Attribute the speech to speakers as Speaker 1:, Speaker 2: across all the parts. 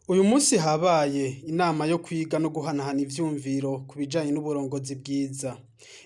Speaker 1: Uyu munsi habaye inama yo kwiga no guhanahana ivyumviro ku bijanye n'uburongozi bwiza.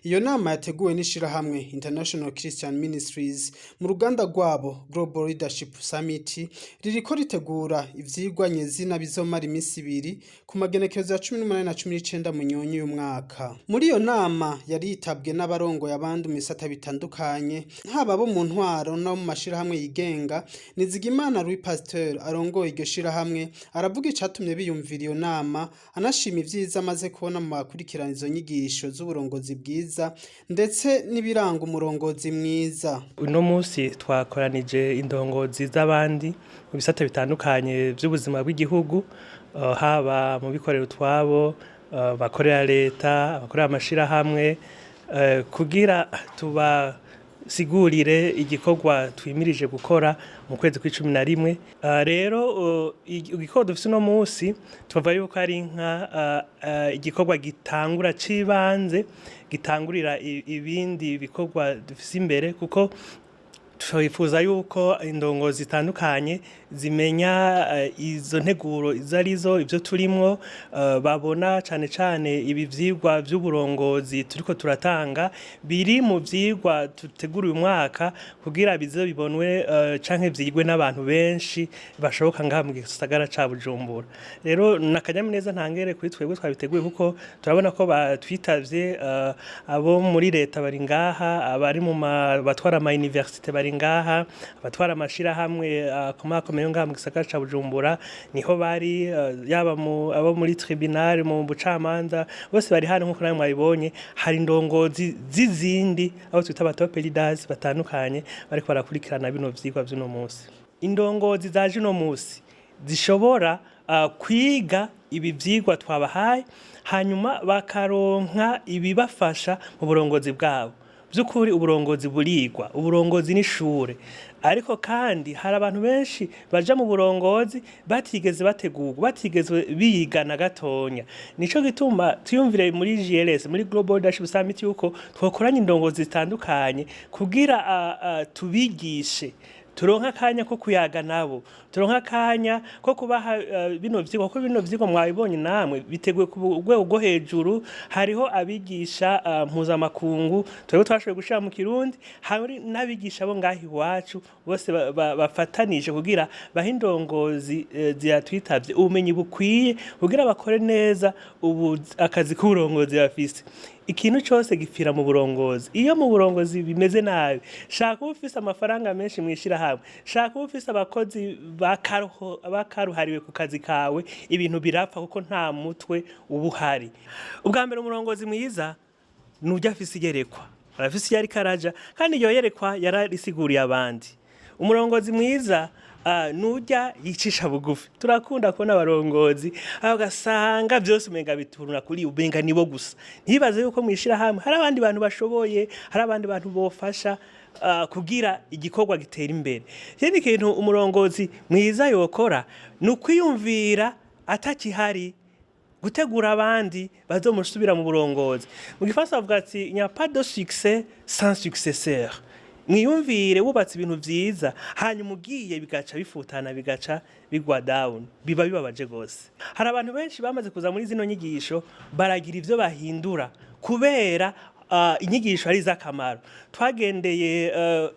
Speaker 1: Iyo nama yateguwe n'ishirahamwe International Christian Ministries mu ruganda rwabo Global Leadership Summit ririko ritegura ivyigwa nyezina bizomara imisi 2 ku magenekerezo ya 18 na 19 Munyonyo uyu mwaka. Muri iyo nama yari yitabwe n'abarongoye abandi mu bisata bitandukanye, haba abo mu ntwaro no mu mashirahamwe yigenga. Nizigimana Louis Pasteur arongoye iryo shirahamwe aravuga icatumye biyumvira iyo nama, anashima ivyiza amaze kubona mu bakurikirana izo nyigisho z'uburongozi bwiza ndetse n'ibiranga umurongozi mwiza.
Speaker 2: Uno munsi twakoranije indongozi z'abandi mu bisata bitandukanye by'ubuzima bw'igihugu, haba mu bikorera utwabo, bakorera leta, abakorera amashirahamwe, kugira tubasigurire igikorwa twimirije gukora mu kwezi kw'icumi na rimwe. Rero igikorwa dufise uno munsi tubavuga yuko ari nka igikorwa gitangura c'ibanze, gitangurira ibindi bikorwa dufise imbere, kuko twifuza yuko indongozi zitandukanye zimenya izo nteguro izo arizo, ivyo turimwo, babona cane cane ibi vyigwa vy'uburongozi turiko turatanga biri mu vyigwa dutegura uyu mwaka, kugira bize bibonwe canke vyigwe n'abantu benshi bashoboka ngaha mu gisagara ca Bujumbura. Rero n'akanyamuneza ntangere kuri twebwe twabiteguye, kuko turabona ko batwitavye, abo muri leta bari ngaha, abari mu batwara ama université bari ngaha, abatwara amashirahamwe akomakomeye ngaha mu gisagara ca Bujumbura niho bari, yaba mu abo muri tribunal, mu bucamanza, bose bari hano. Nkuko namwe mwabibonye, hari indongozi z'izindi, abo twita aba top leaders batandukanye, bariko barakurikirana bino vyigwa vy'uno munsi. Indongozi zaje uno munsi zishobora kwiga ibi vyigwa twabahaye, hanyuma bakaronka ibibafasha mu burongozi bwabo. By'ukuri uburongozi burigwa, uburongozi n'ishure, ariko kandi hari abantu benshi baja mu burongozi batigeze bategurwa, batigeze biga na gatonya. Nico gituma twiyumvire muri GLS, muri Global Leadership Summit, yuko twokoranya indongozi zitandukanye kugira tubigishe, turonka akanya ko kuyaga nabo, turonka akanya ko kubaha bino vyigwa, kuko bino vyigwa mwabibonye namwe biteguye ku rwego rwo hejuru. Hariho abigisha mpuzamakungu twebwe twashoboye gushira mu Kirundi, hari n'abigisha bo ngaho iwacu, bose bafatanije kugira bahe indongozi ziyatwitavye ubumenyi bukwiye kugira bakore neza ubu akazi k'uburongozi bafise. Ikintu cyose gipfira mu burongozi. Iyo mu burongozi bimeze nabi, shaka uba ufise amafaranga menshi mw'ishirahamwe, shaka uba ufise abakozi bakaruhariwe ku kazi kawe, ibintu birapfa, kuko nta mutwe uba uhari. Ubwa mbere, umurongozi mwiza nujya afise iyerekwa, arafise iyo ariko araja, kandi iyo yerekwa yararisiguriye abandi. Umurongozi mwiza nujya yicisha bugufi. Turakunda kubona abarongozi aho ugasanga byose umenga bituruna kuri, umenga nibo gusa. Ntibaze yuko mwishirahamwe hari abandi bantu bashoboye, hari abandi bantu bofasha kugira igikorwa gitera imbere. Ikindi kintu umurongozi mwiza yokora ni ukwiyumvira atakihari, gutegura abandi bazomusubira mu burongozi. Mu gifaransa bavuga ati: "Il n'y a pas de succès sans successeur." Mwiyumvire wubatse ibintu vyiza, hanyuma ugiye bigaca bifutana, bigaca bigwa down, biba bibabaje gose. Hari abantu benshi bamaze kuza muri zino nyigisho baragira ivyo bahindura kubera inyigisho ari iz'akamaro. Twagendeye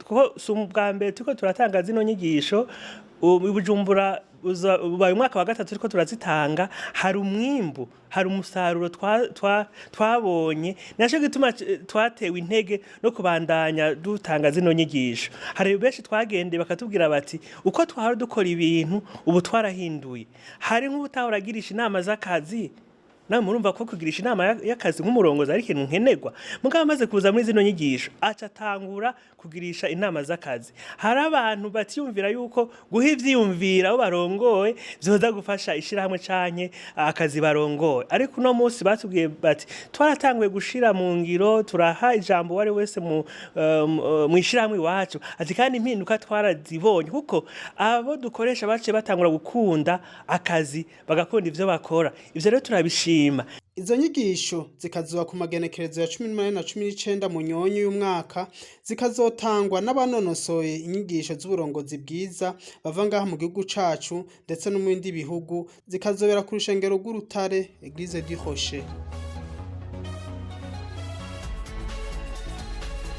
Speaker 2: kuko si ubwa mbere turiko turatanga zino nyigisho ubu i Bujumbura, ubaye umwaka wa gatatu turiko turazitanga. Hari umwimbu, hari umusaruro twabonye, naco gituma twatewe intege no kubandanya dutanga zino nyigisho. Hari benshi twagendeye bakatubwira bati: "Uko twahora dukora ibintu ubu twarahinduye." Hari nk'ubutahora agirisha inama z'akazi. Nawe murumva ko kugirisha inama y'akazi nk'umurongozi ari ikintu nkenerwa. Mugabo amaze kuza muri zino nyigisho aca atangura kugirisha inama z'akazi. Hari abantu batiyumvira yuko guha ivyiyumvira abo barongoye vyoza gufasha ishirahamwe canke akazi barongoye, ariko uno munsi batubwiye bati: "Twaratanguye gushira mu ngiro, turaha ijambo uwari wese mw'ishirahamwe iwacu." Ati: "Kandi impinduka twarazibonye, kuko abo dukoresha baciye batangura gukunda akazi, bagakunda ivyo bakora." Ivyo rero turabishima.
Speaker 1: Izo nyigisho zikazoba ku magenekerezo ya 18 na 19 Munyonyo y'umwaka, zikazotangwa n'abanonosoye inyigisho z'uburongozi bwiza bava ngaha mu gihugu cacu ndetse no mu bindi bihugu, zikazobera ku rushengero rw'Urutare, Eglise du Rocher.